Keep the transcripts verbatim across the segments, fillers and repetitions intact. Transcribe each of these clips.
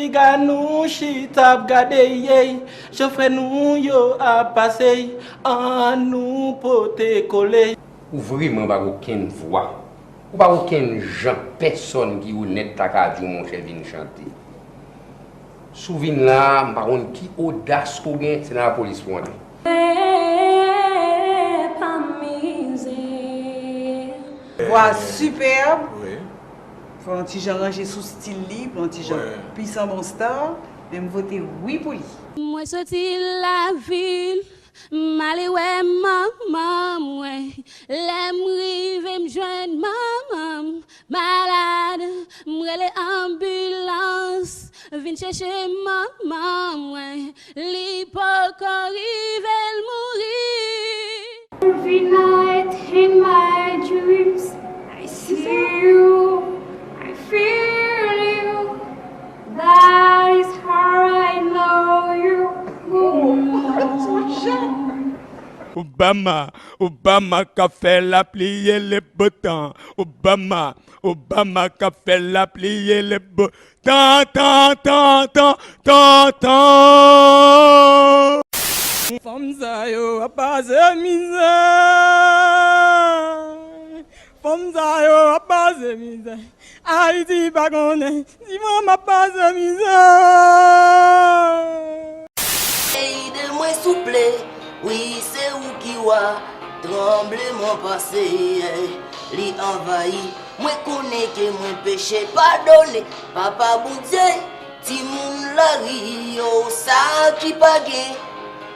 Piga nou chita ap gade, yey, jan frè nou yo ap pase, ann nou pote kole. Ou vrèman pa gen okenn vwa. Ou pa gen okenn jan pèsòn ki onèt ta ka di w, monchè, vin chante. Si w vin la a, m pa konn ki odas ke w gen, se nan lapolis pou w antre. Vwa sipèb. Wi. Fè yon ti jan ranje sou stil li, pran yon ti jan pi sanbon star, men m vote wi pou li. Mwen soti lavil, m ale wè manman mwen. Lè m rive, m jwenn manman m malad. M rele anbilans, vin chèche manman mwen. Li poko rive, l mouri. Every night in my dreams, I see you, I feel you. That is how I know you. Obama, Obama ka fè lapli e le botan. Obama, Obama ka fè lapli e le botan. Tan, tan, tan, tan, tan, tan. Fanm sa yo ap pase mizè. Fanm sa yo ap pase mizè. Ayiti pa konnen si fanm ap pase mizè. Ede mwen souple, wi se ou ki wa. Tranbleman pase, li anvayi. Mwen konnen ke mwen peche, padone, Papa Bondye. Timoun lari yo, sa ki pa gen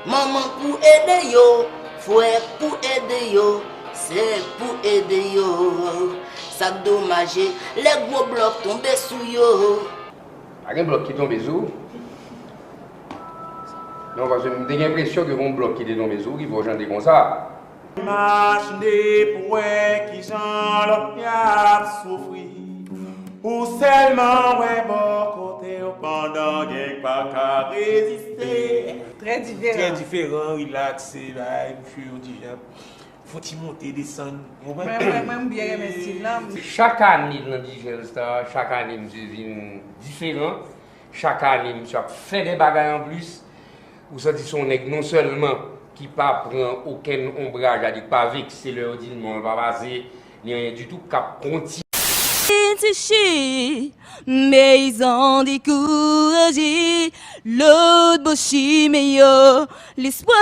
manman pou ede yo, frè pou ede yo, sè pou ede yo. Sa k domaje, lè gwo blòk tonbe sou yo. Pa gen blòk ki tonbe sou ou. Non, paske m te gen enpresyon ke gon blòk ki te tonbe sou ou ki fè w chante konsa. Imajine pou wè kijan lòt y ap soufri. Ou sèlman wè bò kote w pandan gen k pa ka reziste. Trè diferan. Trè diferan, rilaks, se bagay, misye yon ti jan fè yon ti monte desann. Ou konprann? Mwen, mwen, mwen, m byen renmen stil la. Chak ane l nan Digel Star, chak ane misye vin diferan. Chak ane, misye ap fè de bagay anplis. Ou santi se yon nèg non sèlman ki pa pran okenn onbraj, sa di k pa vekse lè yo di l non, l pa pase, ni anyen ditou, k ap kontinye. Ti chi, peyizan dekouraje, lòt bò chimen yo, lespwa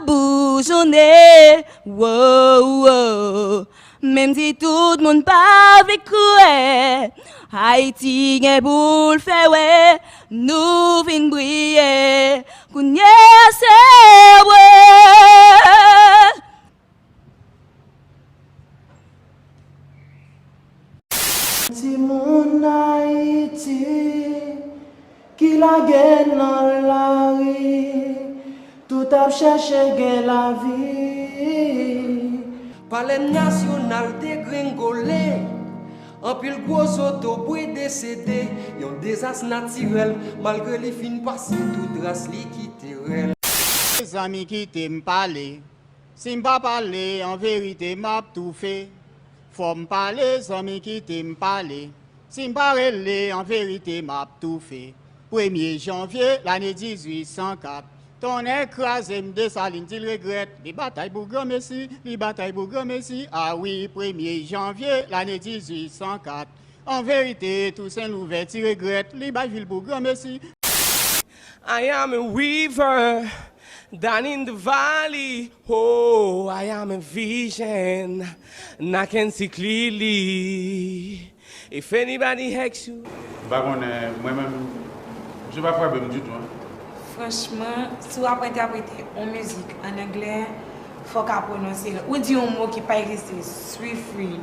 boujonnen, wo, wo. Menm si tout moun pa vle kwè, Ayiti gen pou l fè wè, nou vin briye, kounye a se wè. Timoun Ayiti ki lage nan lari, tout ap chèche gen lavi. Palè Nasyonal degrengole, anpil gwo zotobre desede, yon dezas natirèl, malgre li fin pase, tout tras li kite rèl. Zanmi, kite m pale. Si m pa pale, an verite, m ap toufe. Fò m pale, zanmi, kite m pale. Si m pa rele, an verite, m ap toufe. Premye janvye lane dizuit san kat, tonnè kraze m, Desalin di l regrèt. Li batay pou granmesi, li batay pou granmesi. A wi, premye janvye lane dizuit san kat, an verite, Tousen Louvèti regrèt, li bay vil pou granmesi. I am a weaver down in the valley. Oh, I am a vision, and I can see clearly. If anybody asks you. M pa konnen, mwen menm, misye pa frape m ditou, en. Franchman, si w ap entèprete yon mizik ann anglè, fò w ka pwononse l. Ou di yon mo ki pa egziste, swift read.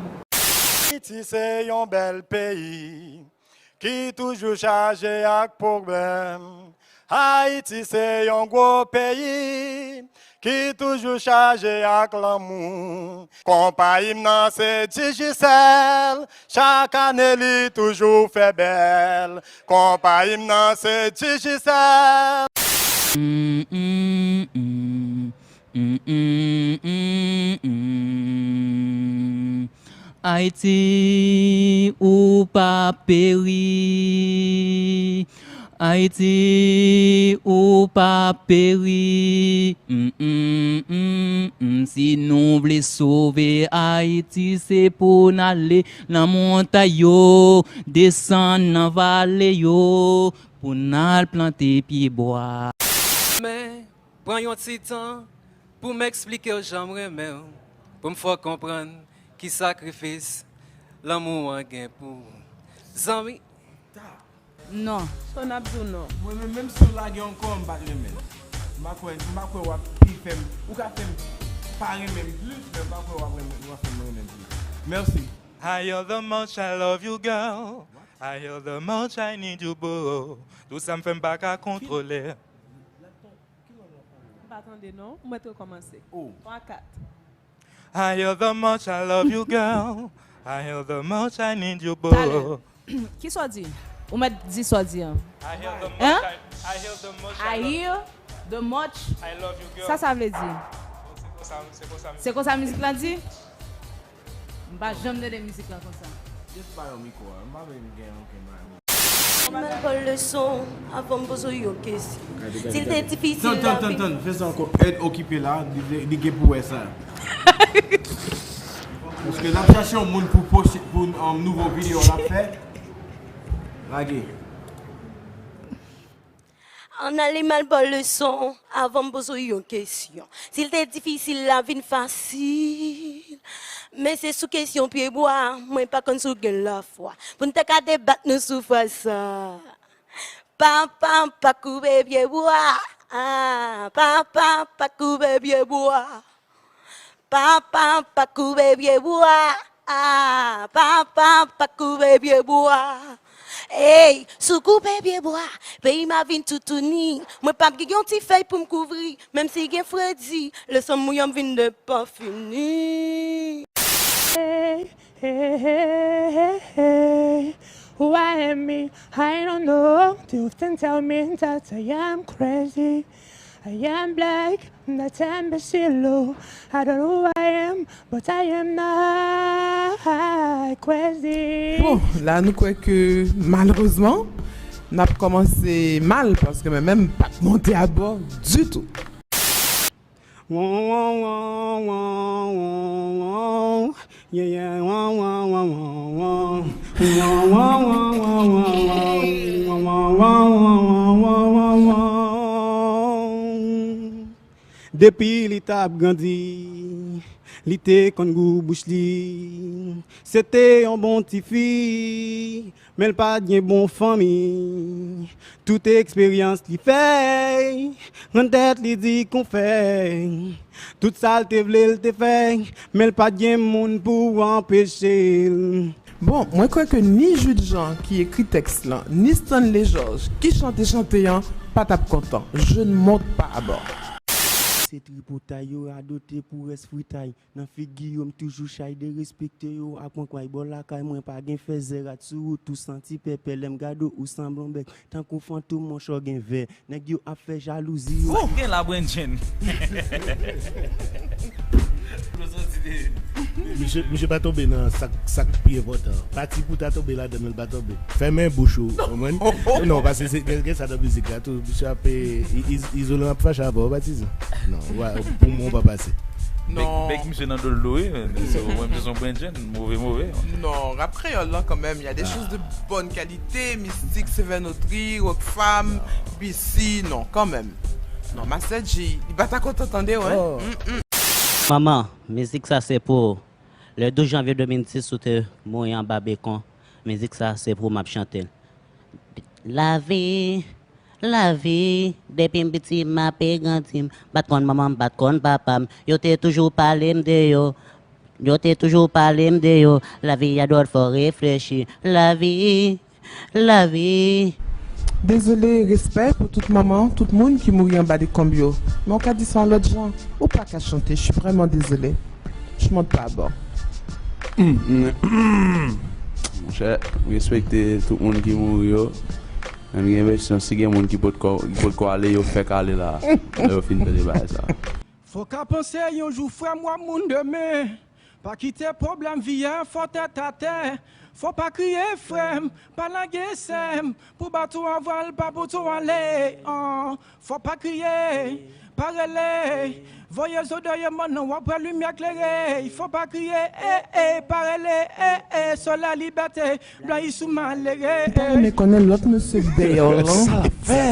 Ayiti se yon bèl peyi ki toujou chaje ak pwoblèm. Ayiti se yon gwo peyi ki toujou chaje ak lanmou. Konpayi m nan se Digicel, chak ane li toujou fè bèl. Konpayi m nan se Digicel. Mm, mm, mm. Mm, mm, mm, mm. Ayiti, ou p ap peri. Ayiti, ou p ap peri. Mm, mm, mm, mm. Si nou vle sove Ayiti, se pou n ale nan montay yo, desann nan vale yo, pou n al plante pyebwa. Men, pran yon ti tan pou m eksplike w jan m renmen w, pou m fè w konprann ki sakrifis lanmou an gen pou ou. Zanmi. Non. Sa n ap di w non. Mwen menm, menm si w lage ankò, m pa t renmen l. M pa kwè, m pa kwè w ap pi fè m, ou ka fè m pa renmen m plis, men m pa kwè w ap renmen, w ap fè m renmen m plis. Mèsi. Higher the much I love you, girl. Higher the much I need you, boo. Tout sa m fè m pa ka kontwole. M pa tande non, m mèt rekòmanse. Oh. Twa, kat. Higher the much I love you, girl. Higher the much I need you, boo. Talè. Kisa w di? Ou mèt di sa w di an. I hear the much, hein? I, I hear the much I, I love, hear the much I love you, girl. Sa sa vle di? Se konsa, se konsa. Se konsa mizik la di? M pa janm tande mizik la konsa. Just ba yo mikwo a. M pa vle m gen okenn bagay. Mal pran leson avan m poze w yon kesyon. Si l te difisil. Tann, tann, tann, tann. Fè sa ankò. Èd okipe la. Li, li, li gen pou wè sa. Paske l ap chache yon moun pou pwoche, pou, um, nouvo videyo l ap fè. Lage. Ann ale mal ba w leson avan m poze w yon kesyon. Si l te difisil, l ap vin fasil. Men se sou kesyon pyebwa, mwen pa konn si w gen lafwa. Pou n te ka debat nou sou fraz sa. Papa, pa koupe pyebwa. Ah, papa, pa koupe pyebwa. Papa, pa koupe pyebwa. Ah, papa, pa koupe pyebwa. Ey, si w koupe pyebwa, peyi m a vin toutouni. Mwen p ap gen yon ti fèy pou m kouvri, menm si gen fredi, leson mouye m vin depanfini. Hey, hey, hey, hey, hey. Who I am me? I don't know. They often tell me that I am crazy. I am black, that I am Bashilo. I don't know who I am, but I am not crazy. Bon, la nou kwè ke malerezman n ap kòmanse mal paske mwen menm m pa t monte abò ditou. Won, won, won, won, won, won, won. Yeah, yeah, won, won, won, won, won. Won, won, won, won, won, won. Won, won, won, won, won, won, won, won. Depi li t ap grandi, li te konn gou bouch li. Se te yon bon tifi, men l pa t gen bon fanmi. Tout eksperyans li fè, rann tèt li di konfè. Tout sa l te vle, l te fè, men l pa t gen moun pou anpeche l. Bon, mwen kwè ke ni Jude Jean ki ekri tèks lan, ni Stanley Georges ki chante chante an pa t ap kontan. Je ne monte pas à bord. Se tripotay yo radote pou rès fritay. Nan figi yo, m toujou chay derespekte yo ak mwen kway bò lakay mwen pa gen fèzè rat sou wout ou santi pèpè lè m gade w ou sanble yon bèk tankou fantom monchè w gen vè nèg yo ap fè jalouzi yo. Sa k gen la Brandjen? Misye, misye pa tonbe nan sa k, sa k pi enpòtan. Pati pou ta tonbe ladan men l pa tonbe. Fèmen bouch ou, konprann? Non, paske se gen, gen sa nan mizik la tou. Misye ap, e, i-, iz-, izolan ap fache avè w, patizan. Non, ou pa, pou mwen ou pa pase. Bèk, bèk misye nan do l dlo wi, men se, mwen, misye se yon Brandjen, move, move. Non, rap kreyòl lan kanmenm, y a des choses de bonne qualité, Mystik, Sevè Notri, Rockfam, B C, non, kanmenm. Non, Master G, li pa ta kontan tande w, hein? Mm, mm. Manman, mizik sa se pou ou. Le douz janvye de mil dis, ou te mouri anba bekon. Mizik sa, se pou ou m ap chante l. Lavi, lavi, depi m piti, m ape grandi, m pa t konn manman m, m pa t konn papa m. Yo te toujou pale m de yo. Yo te toujou pale m de yo. Lavi a dwòl, fò reflechi. Lavi, lavi. Dezole, respè pou tout manman, tout moun ki mouri anba dekonb yo. Men w ka di sa yon lòt jan. Ou pa ka chante, je suis vraiment désolé. Je monte pas à bord. Monchè, m respekte tout moun ki mouri yo. Men m gen enpresyon si gen moun ki potko, ki potko ale, yo fèk ale la. Lè yo fin tande bagay sa. Fò w ka panse yon jou, frè m, w ap moun demen. Pa kite pwoblèm vi a fè w tèt atè. Fò pa kriye, frè m, pa lage sè m, pou bato a vwal pa pou tou ale. An, fò pa kriye, pa rele, voye zo dèyè mòn nan, w ap wè limyè klere. Fò pa kriye, e, e, pa rele, e, e, sò lalibète, blan isou malere. M ta renmen konnen lòt mesye k dèyè w lan. Sa l ap fè?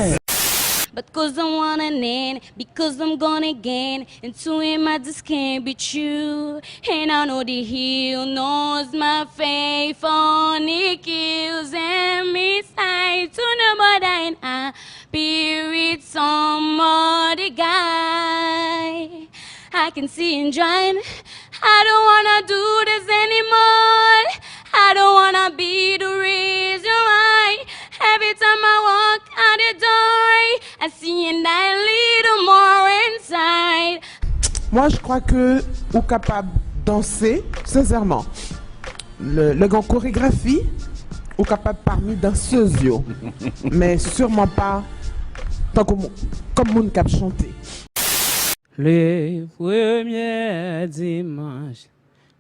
But cause I want an end, because I'm gone again, and two in my this can't be true. And I know the hill knows my faith, for it kills and misguides to nobody, and I be with some other guy. I can see him drawing. I don't wanna do this anymore. I don't wanna be the reason why every time I walk out the door, I see and I little more inside. Moi, je crois que ou kapab danse, sincèrement. Le, le gen koregrafi, ou kapab pami dansez yo. Men sûrement pa tankou mou- kòm moun k ap chante. Le premye dimanch,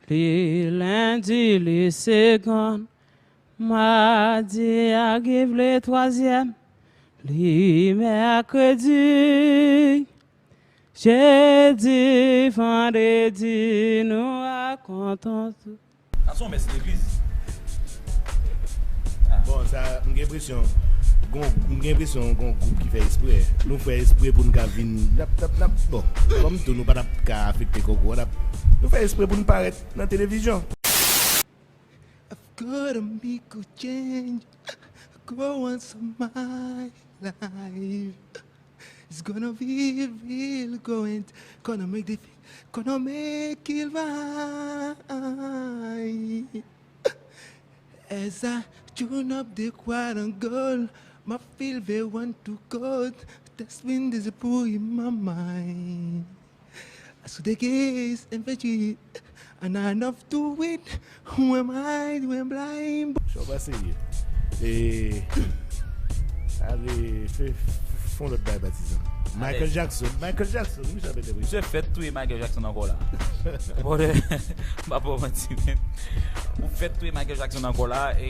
le lendi, le segonn, madi a give le twazyèm, le mèkredi, jedi, vandredi, nou rakonte tout. Sa se yon mès legliz. Bon, sa, m gen enpresyon, gon, m gen enpresyon gon gwoup ki fè espre. Nou fè espre pou n ka vin, n ap, n ap, n ap, bon, kòm tou, nou pa t ap ka afekte konkou an, n ap, nou fè espre pou n parèt nan televizyon. I've gotta make a change, go on some my life. It's gonna be real going, gonna make the, gonna make it right. As I tune up the choir and goal, my feel they want to go. That's been this boy in my mind. So the gaze and fetch it, and I enough to it. Who am I, who am blind? Show pa serye. E ale fè fon lòt bay patizan. Michael Jackson, Michael Jackson, wi, sa pete wi. Misye fèt touye Michael Jackson ankò la. Brother, m pa pou manti men. Ou fèt touye Michael Jackson ankò la. E